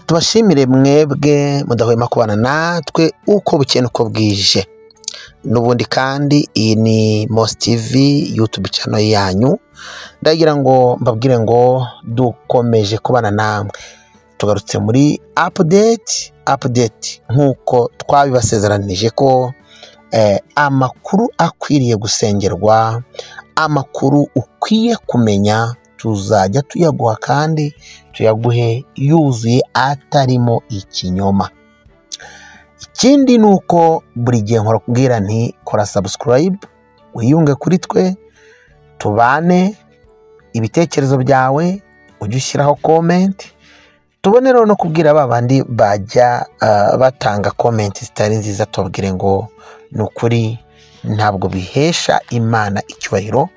Tubashimire mwebwe mudahwema kubana natwe uko bukeye uko bwije. N'ubundi kandi iyi ni Mos TV YouTube channel yanyu, ndagira ngo mbabwire ngo dukomeje kubana namwe. Tugarutse muri update nk'uko twabibasezeranije ko amakuru akwiriye gusengerwa, amakuru ukwiye kumenya tuzajya tuyaguha kandi tuyaguhe yuzuye atarimo ikinyoma. Ikindi ni uko buri gihe nkora kubwira nti kora subscribe, wiyunge kuri twe, tubane, ibitekerezo byawe ujye ushyiraho comment, tubone rero no kubwira ba bandi bajya batanga comment zitari nziza, tubabwire ngo ni ukuri ntabwo bihesha Imana icyubahiro,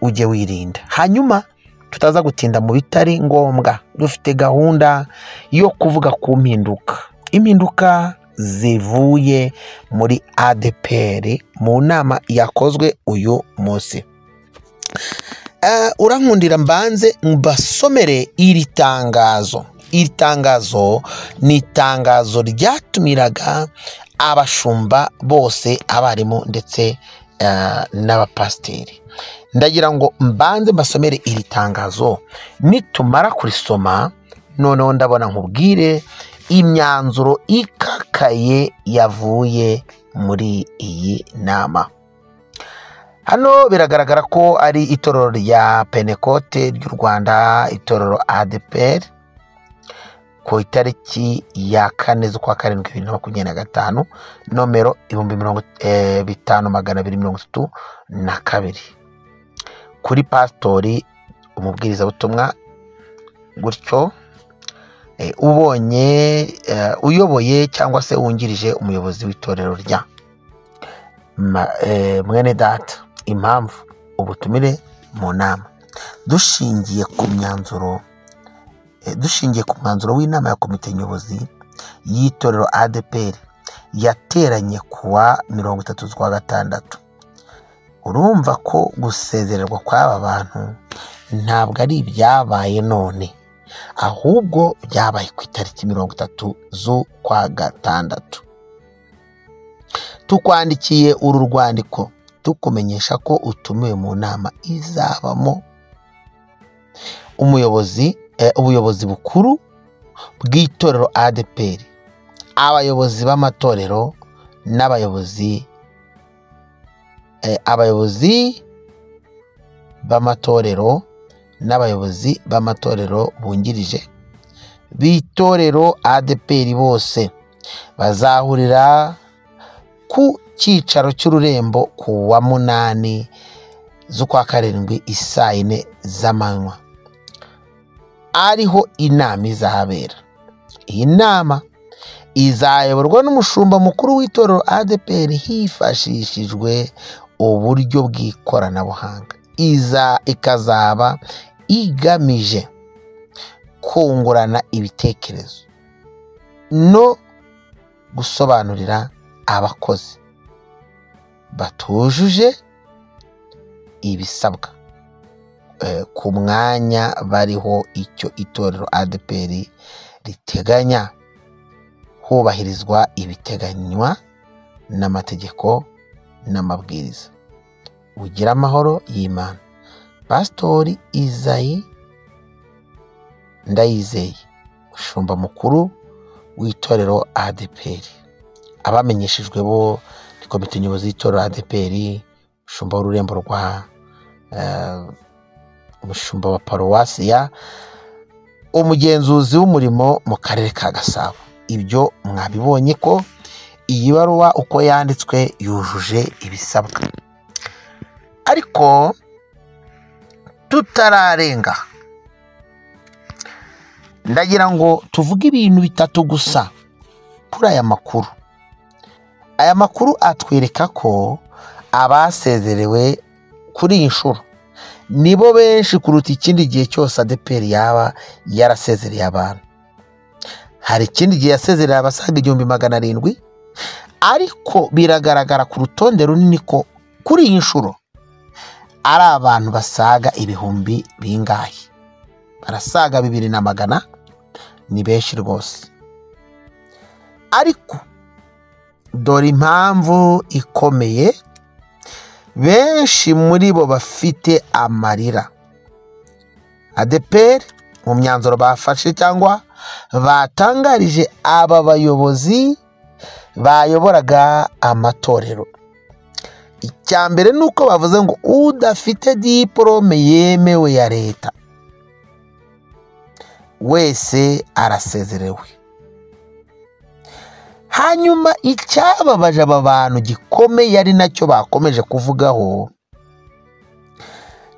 ujye wirinda. Hanyuma tutaza gutinda mu bitari ngombwa, dufite gahunda yo kuvuga ku mpinduka, impinduka zivuye muri ADEPR mu nama yakozwe uyu munsi. Urankundira mbanze mbasomere iri tangazo. Iri tangazo ni itangazo ryatumiraga abashumba bose, abarimu ndetse n'abapasiteri. Ndagira ngo mbanze mbasomere iri tangazo, nitumara kurisoma noneho ndabona nkubwire imyanzuro ikakaye yavuye muri iyi nama. Hano biragaragara ko ari itorero rya Pentekote ry'u Rwanda, itorero ADEPR, ku itariki ya 4 z'ukwa 7 2025, nomero 5,232, kuri pasitori umubwirizabutumwa gutyo ubonye uyoboye cyangwa se wungirije umuyobozi w'itorero rya mwene data. Impamvu ubutumire mu nama dushingiye ku myanzuro w'inama ya komite nyobozi y'itorero ADEPR yateranye kuwa 30 z'ukwa 6. Urumva ko gusezererwa kw'aba bantu ntabwo ari ibyabaye none, ahubwo byabaye ku itariki 30 z'ukwa 6. Tukwandikiye uru rwandiko tukumenyesha ko utumiwe mu nama izabamo ubuyobozi bukuru bw'itorero ADEPR, abayobozi b'amatorero n'abayobozi abayobozi b'amatorero n'abayobozi b'amatorero bungirije b'itorero ADEPR bose bazahurira ku cyicaro cy'ururembo ku wa 8 z'ukwa 7 isaa 4 z'amanywa, ariho inama izahabera. Iyi nama izayoborwa n'umushumba mukuru w'itorero ADEPR hifashishijwe uburyo bw'ikoranabuhanga. Ikazaba igamije kungurana ibitekerezo no gusobanurira abakozi batujuje ibisabwa ku mwanya bariho icyo itorero ADEPR riteganya, hubahirizwa ibiteganywa n'amategeko n'amabwiriza. Ugira amahoro y'Imana. Pasitori Izayi Ndayizeye, umushumba mukuru w'itorero ADEPR. Abamenyeshejwe bo ni komite nyobozi y'itorero ADEPR, umushumba w'ururembo rwa umushumba wa paruwasi ya umugenzuzi w'umurimo mu karere ka Gasabo. Ibyo mwabibonye ko iyi baruwa uko yanditswe yujuje ibisabwa. Ariko tutararenga, ndagira ngo tuvuge ibintu bitatu gusa kuri aya makuru. Aya makuru atwereka ko abasezerewe kuri iyi nshuro nibo benshi kuruta ikindi gihe cyose ADEPR yaba yarasezereye abantu. Hari ikindi gihe yasezereye abasaga 1700, ariko biragaragara ku rutonde runini ko kuri iyi nshuro ari abantu basaga ibihumbi bingahe, barasaga 2100 Ni benshi rwose. Ariko dore impamvu ikomeye, benshi muri bo bafite amarira. ADEPR mu myanzuro bafashe cyangwa batangarije aba bayobozi bayoboraga amatorero, icya mbere ni uko bavuze ngo udafite diporome yemewe ya leta wese arasezerewe. Hanyuma icyababaje aba bantu gikomeye, ari nacyo bakomeje kuvugaho,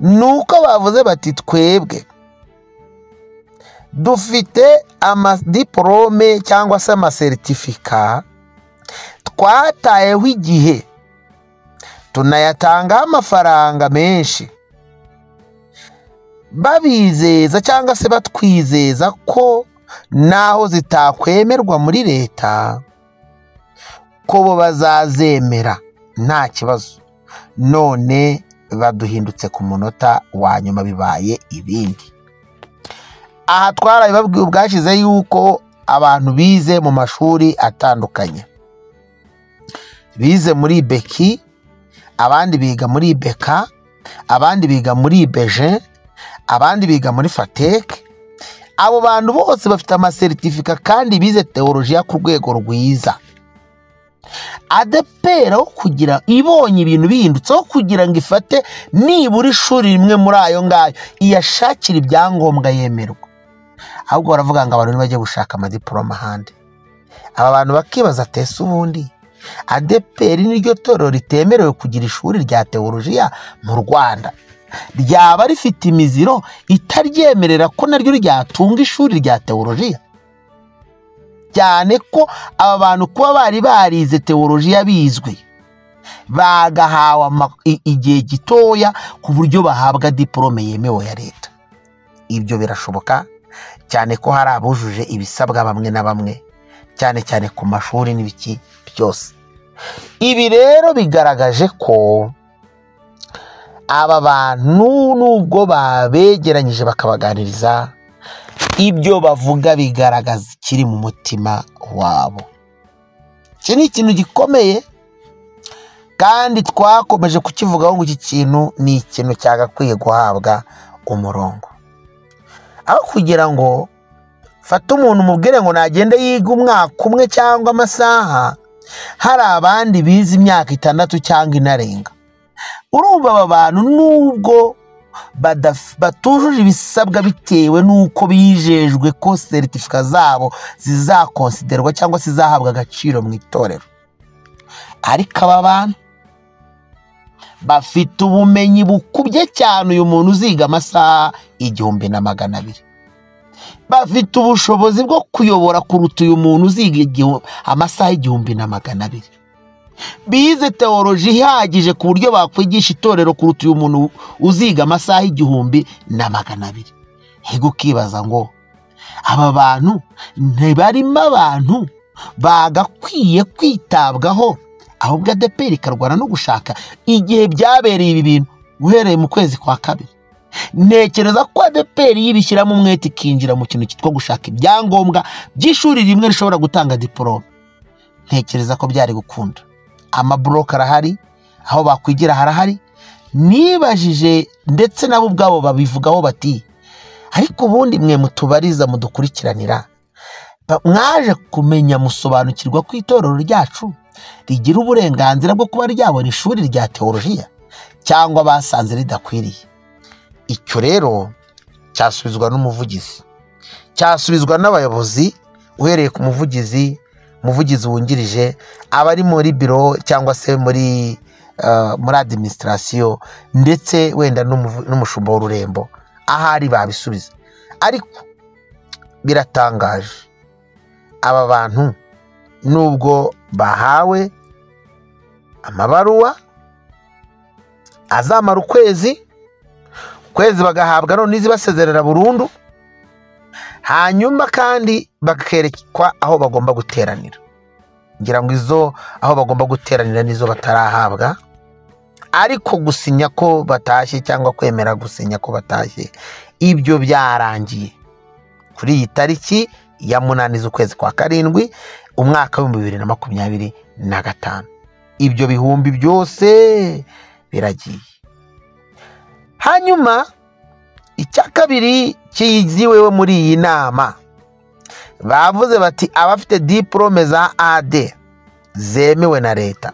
ni uko bavuze bati twebwe dufite amadiporome cyangwa se amasertifika twatayeho igihe, tunayatangaho amafaranga menshi, babizeza cyangwa se batwizeza ko naho zitakwemerwa muri leta ko bo bazazemera nta kibazo, none baduhindutse ku munota wa nyuma bibaye ibindi. Aha twarabibabwiye ubwashize yuko abantu bize mu mashuri atandukanye, bize muri Beki, abandi biga muri Beka, abandi biga muri Beje, abandi biga muri Fateke. Abo bantu bose bafite amasertifika kandi bize teolojiya ku rwego rwiza. ADEPR aho kugira ibonye ibintu bihindutse, aho kugira ngo ifate nibura ishuri rimwe muri ayo ngayo iyashakira ibyangombwa yemerwa, ahubwo baravuga ngo abantu bajye gushaka amadiporoma ahandi. Aba bantu bakibaza tese ubundi ADEPR niryo torero ritemerewe kugira ishuri rya teolojiya mu Rwanda, ryaba rifite imiziro itaryemerera ko naryo ryatunga ishuri rya teolojiya? Cyane ko aba bantu kuba bari barize teolojiya bizwi, bagahawe igihe gitoya ku buryo bahabwa diporome yemewe ya leta. Ibyo birashoboka cyane ko hari abujuje ibisabwa bamwe na bamwe, cyane cyane ku mashuri n'ibiki byose. Ibi rero bigaragaje ko aba bantu nubwo babegeranyije bakabaganiriza, ibyo bavuga bigaragaza ikiri mu mutima wabo. Iki ni ikintu gikomeye kandi twakomeje kukivugaho ngo iki kintu ni ikintu cyagakwiye guhabwa umurongo. Aho kugira ngo fate umuntu umubwire ngo nagende yiga umwaka umwe cyangwa amasaha, hari abandi bize imyaka 6 cyangwa inarenga. Urumva aba bantu nubwo batujuje ibisabwa bitewe n'uko bijejwe ko seritifika zabo zizakonsiderwa cyangwa zizahabwa agaciro mu itorero, ariko aba bantu bafite ubumenyi bukubye cyane uyu muntu uziga amasaha 1200, bafite ubushobozi bwo kuyobora kuruta uyu muntu uziga amasaha 1200, bize teoloji ihagije ku buryo bakwigisha itorero kuruta uyu muntu uziga amasaha 1200. Hego ukibaza ngo aba bantu ntibarimo abantu bagakwiye kwitabwaho, ahubwo ADEPR ikarwana no gushaka igihe byabereye ibi bintu uhereye mu kwezi kwa 2. Ntekereza ko ADEPR yibishyiramo umwete ikinjira mu kintu cyitwa gushaka ibyangombwa by'ishuri rimwe rishobora gutanga diporome, ntekereza ko byari gukunda. Amabloke arahari, aho bakwigira harahari. Nibajije ndetse nabo ubwabo babivugaho bati ariko ubundi mwe mutubariza mudukurikiranira, mwaje kumenya musobanukirwa ko itorero ryacu rigira uburenganzira bwo kuba ryabona ishuri rya teolojiya cyangwa basanze ridakwiriye. Icyo rero cyasubizwa n'umuvugizi, cyasubizwa n'abayobozi, uhereye ku muvugizi, umuvugizi wungirije, abari muri biro cyangwa se muri administration, ndetse wenda n'umushumba w'ururembo, ahari babisubiza. Ariko biratangaje, aba bantu nubwo bahawe amabaruwa azamara ukwezi bagahabwa none izibasezerera burundu, hanyuma kandi bakerekwa aho bagomba guteranira. Ngira ngo izo aho bagomba guteranira nizo batarahabwa, ariko gusinya ko batashye cyangwa kwemera gusinya ko batashye ibyo byarangiye kuri iyi tariki ya 8 z'ukwezi kwa 7 umwaka wa 2025. Ibyo bihumbi byose biragiye. Hanyuma icya kabiri kiziwewe muri iyi nama, bavuze bati abafite diplome za AD zemewe na leta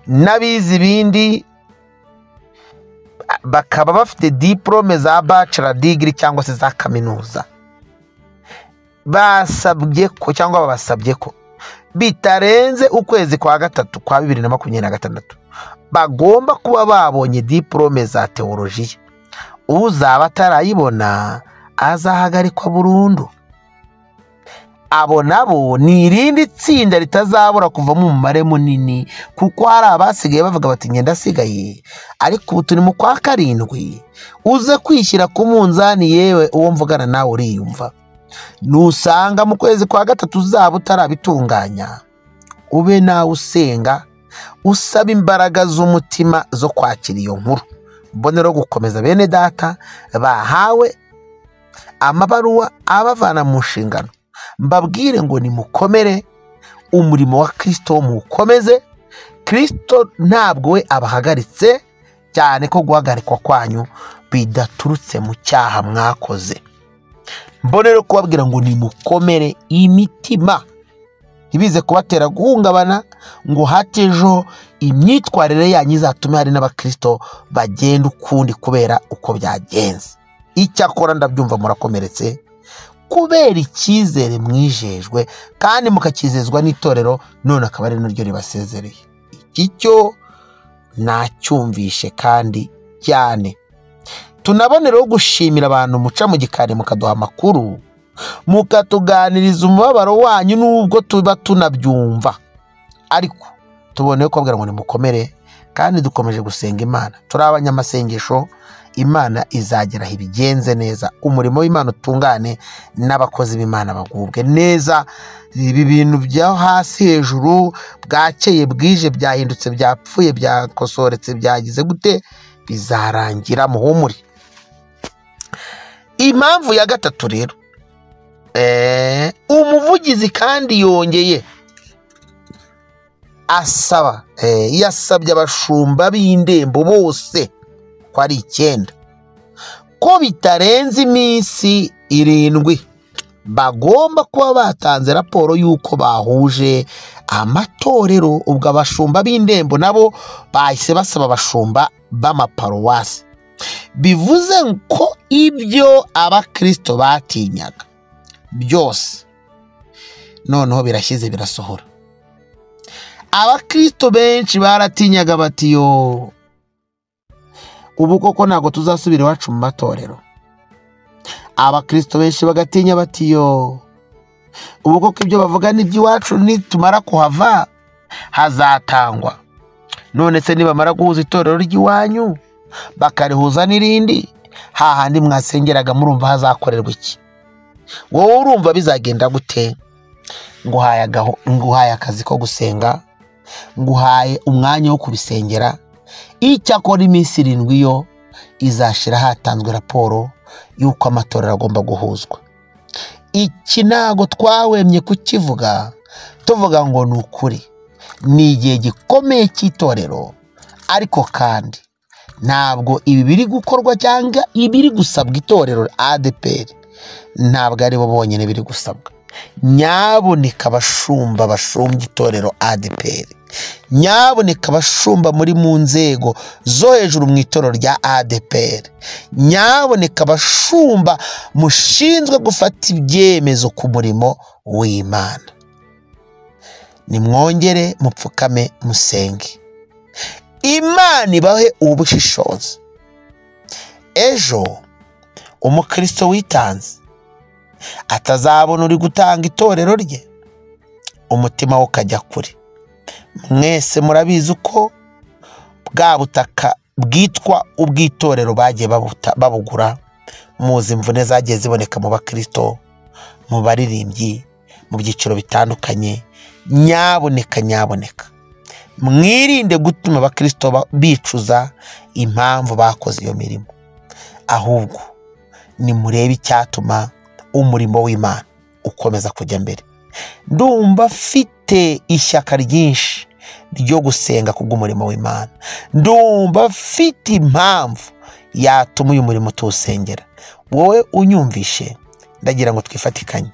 n'abize ibindi bakaba bafite diplome za bachelor degree cyangwa se za kaminuza, basabye ko cyangwa babasabye ko bitarenze ukwezi kwa 3 kwa 2026 bagomba kuba babonye diplome za teologiya. Uzaba atarayibona azahagarikwa burundu. Abo nabo ni irindi tsinda ritazabura kuvamo umubare munini, kuko hari abasigaye bavuga bati ngenda asigaye, ariko ubu turi mu kwa 7. Uze kwishyira ku munzani, yewe uwo mvugana nawe uriyumva. Nusanga mu kwezi kwa 3 uzaba utarabitunganya, ube nawe usenga usaba imbaraga z'umutima zo kwakira iyo nkuru. Mbonero gukomeza bene data bahawe amabaruwa abavana mu nshingano, mbabwire ngo nimukomere umurimo wa Kristo mukomeze. Kristo ntabwo we abahagaritse, cyane ko guhagarikwa kwanyu bidaturutse mu cyaha mwakoze. Mbonero kubabwira ngo nimukomere imitima, ntibize kubatera guhungabana ngo hatejo imyitwarire yanyu izatume hari n'abakristo bagenda ukundi kubera uko byagenze. Icyakora ndabyumva murakomeretse kubera icyizere mwijejwe kandi mukakizezwa n'itorero, none akaba ari naryo ribasezereye. Iki cyo nacyumvishe kandi cyane. Tunabonereho gushimira abantu muca mu gikari mukaduha amakuru, mukatuganiriza umubabaro wanyu nubwo tuba tunabyumva, ariko tuboneye kubabwira ngo nimukomere kandi dukomeje gusenga Imana. Turi abanyamasengesho, Imana izagera aho ibigenze neza, umurimo w'Imana utungane n'abakozi b'Imana bagubwe neza. Ibi bintu byo hasi hejuru bwakeye bwije byahindutse byapfuye byakosoretse byagize gute, bizarangira muhumure. Impamvu ya 3 rero, umuvugizi kandi yongeye asaba, yasabye abashumba b'indembo bose ko ari 9 ko bitarenze iminsi 7 bagomba kuba batanze raporo y'uko bahuje amatorero. Ubwo abashumba b'indembo nabo bahise basaba abashumba b'amaparuwasi, bivuze ko ibyo abakristo batinyaga byose noneho birashyize birasohora. Abakristo benshi baratinyaga bati yo ubu koko ntabwo tuzasubira iwacu mu matorero. Abakristo benshi bagatinya bati yo ubu koko ibyo bavuga n'iby'iwacu nitumara kuhava hazatangwa. None se nibamara guhuza itorero ry'iwanyu bakarihuza n'irindi, hahandi mwasengeraga murumva hazakorerwa iki? Wowe urumva bizagenda gute? Nguhaye akazi ko gusenga, nguhaye umwanya wo kubisengera. Icyakora iminsi 7 yo izashira hatanzwe raporo y'uko amatorero agomba guhuzwa. Iki ntago twahwemye kukivuga tuvuga ngo ni ukuri, ni igihe gikomeye cy'itorero, ariko kandi ntabwo ibi biri gukorwa cyangwa ibiri gusabwa itorero ADEPR ntabwo ari bo bonyine biri gusabwa. Nyaboneka abashumba bashumbye itorero ADEPR, nyaboneka abashumba muri mu nzego zo hejuru mu itorero rya ADEPR, nyaboneka abashumba mushinzwe gufata ibyemezo ku murimo w'Imana, nimwongere mupfukame musenge, Imana ibahe ubushishozi. Ejo umukristo witanze atazabona uri gutanga itorero rye, umutima we ukajya kure. Mwese murabizi uko bwa butaka bwitwa ubw'itorero bagiye babugura, muzi imvune zagiye ziboneka mu bakristo, mu baririmbyi, mu byiciro bitandukanye. Nyaboneka nyaboneka mwirinde gutuma abakristo bicuza impamvu bakoze iyo mirimo, ahubwo nimurebe icyatuma umurimo w'Imana ukomeza kujya mbere. Ndumva mfite ishyaka ryinshi ryo gusenga kubw'umurimo w'Imana. Ndumva mfite impamvu yatuma uyu murimo tuwusengera. Wowe unyumvishe, ndagira ngo twifatikanye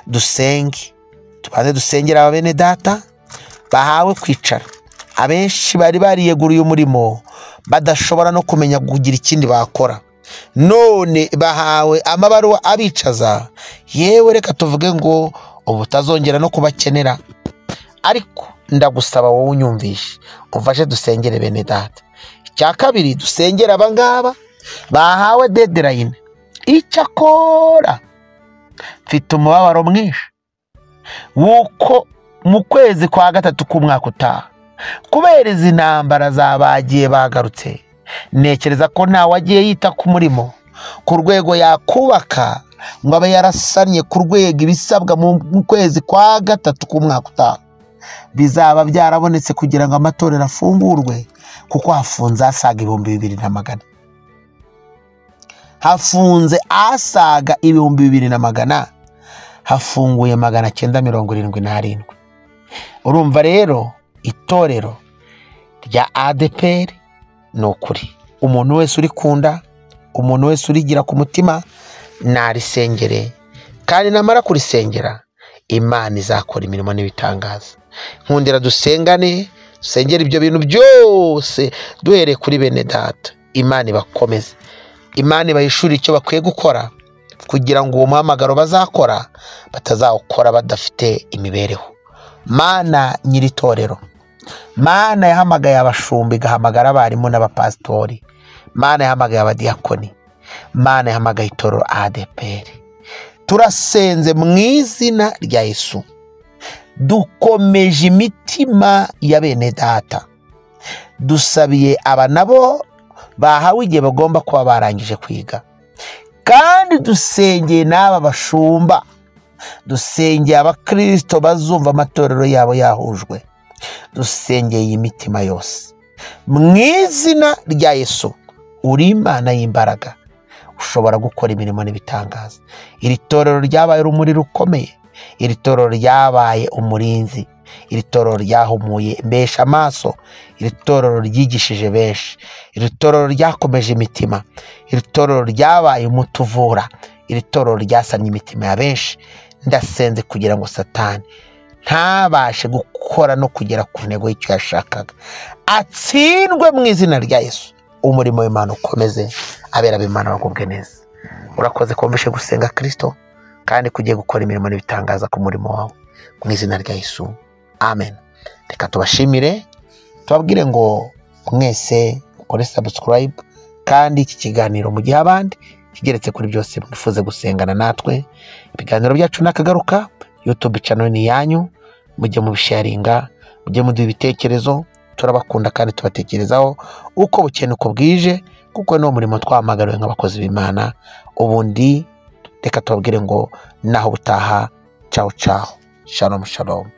dusenge, tubanze dusengera aba bene data bahawe kwicara. Abenshi bari bariyeguriye umurimo badashobora no kumenya kugira ikindi bakora, none bahawe amabaruwa abicaza. Yewe reka tuvuge ngo ubu utazongera no kubakenera. Ariko ndagusaba wowe unyumvishe, umfashe dusengere bene data. Icya kabiri, dusengere aba ngaba bahawe deadline. Icyakora mfite umubabaro mwinshi w'uko mu kwezi kwa gatatu k'umwaka utaha, kubera izi ntambara zabagiye bagarutse, ntekereza ko ntawagiye yita ku murimo ku rwego yakubaka ngo abe yarasannye ku rwego ibisabwa mu kwezi kwa gatatu k'umwaka utaha bizaba byarabonetse kugira ngo amatorero afungurwe, kuko hafunze asaga 2400. Hafunze asaga 2400, hafunguye 977. Urumva rero itorero rya ADEPR ni ukuri, umuntu wese urikunda, umuntu wese urigira ku mutima narisengere, kandi namara kurisengera Imana izakora imirimo n'ibitangaza. Nkundira dusengane, dusengere ibyo bintu byose duhereye kuri bene data. Imana ibakomeze, Imana ibahishurire icyo bakwiye gukora kugira ngo uwo muhamagaro bazakora batazawukora badafite imibereho. Mana nyiri itorero, Mana yahamagaye abashumba, igahamagara abarimu n'abapasitori, Mana yahamagaye abadiyakoni, Mana yahamagaye itorero ADEPR. Turasenze mu izina rya Yesu, dukomeje imitima ya bene data, dusabiye aba nabo bahawe igihe bagomba kuba barangije kwiga, kandi dusengeye n'aba bashumba, dusengeye abakristo bazumva amatorero yabo yahujwe, dusengeye imitima yose mu izina rya Yesu. Uri Imana y'imbaraga, ushobora gukora imirimo n'ibitangaza. Iri torero ryabaye urumuri rukomeye, iri torero ryabaye umurinzi, iri torero ryahumuye mbesha amaso, iri torero ryigishije benshi, iri torero ryakomeje imitima, iri torero ryabaye umuti uvura, iri torero ryasannye imitima ya benshi. Ndasenze kugira ngo Satani ntabashe gukora no kugera ku ntego y'icyo yashakaga, atsindwe mu izina rya Yesu. Umurimo w'Imana ukomeze, abera b'Imana bagubwe neza. Urakoze kumvishe gusenga Kristo, kandi kugiye gukora imirimo n'ibitangaza ku murimo wawe mu izina rya Yesu, amen. Reka tubashimire, tubabwire ngo mwese mukore subscribe, kandi iki kiganiro mu gihe abandi kigeretse kuri byose mwifuze gusengana natwe. Ibiganiro byacu nakagaruka, YouTube channel ni yanyu, mujye mubisharinga, mujye muduha ibitekerezo. Turabakunda kandi tubatekerezaho uko bukeye uko bwije, kuko ni umurimo twahamagariwe nk'abakozi b'Imana. Ubundi reka tubabwire ngo naho butaha, ciao ciao, shalom shalom.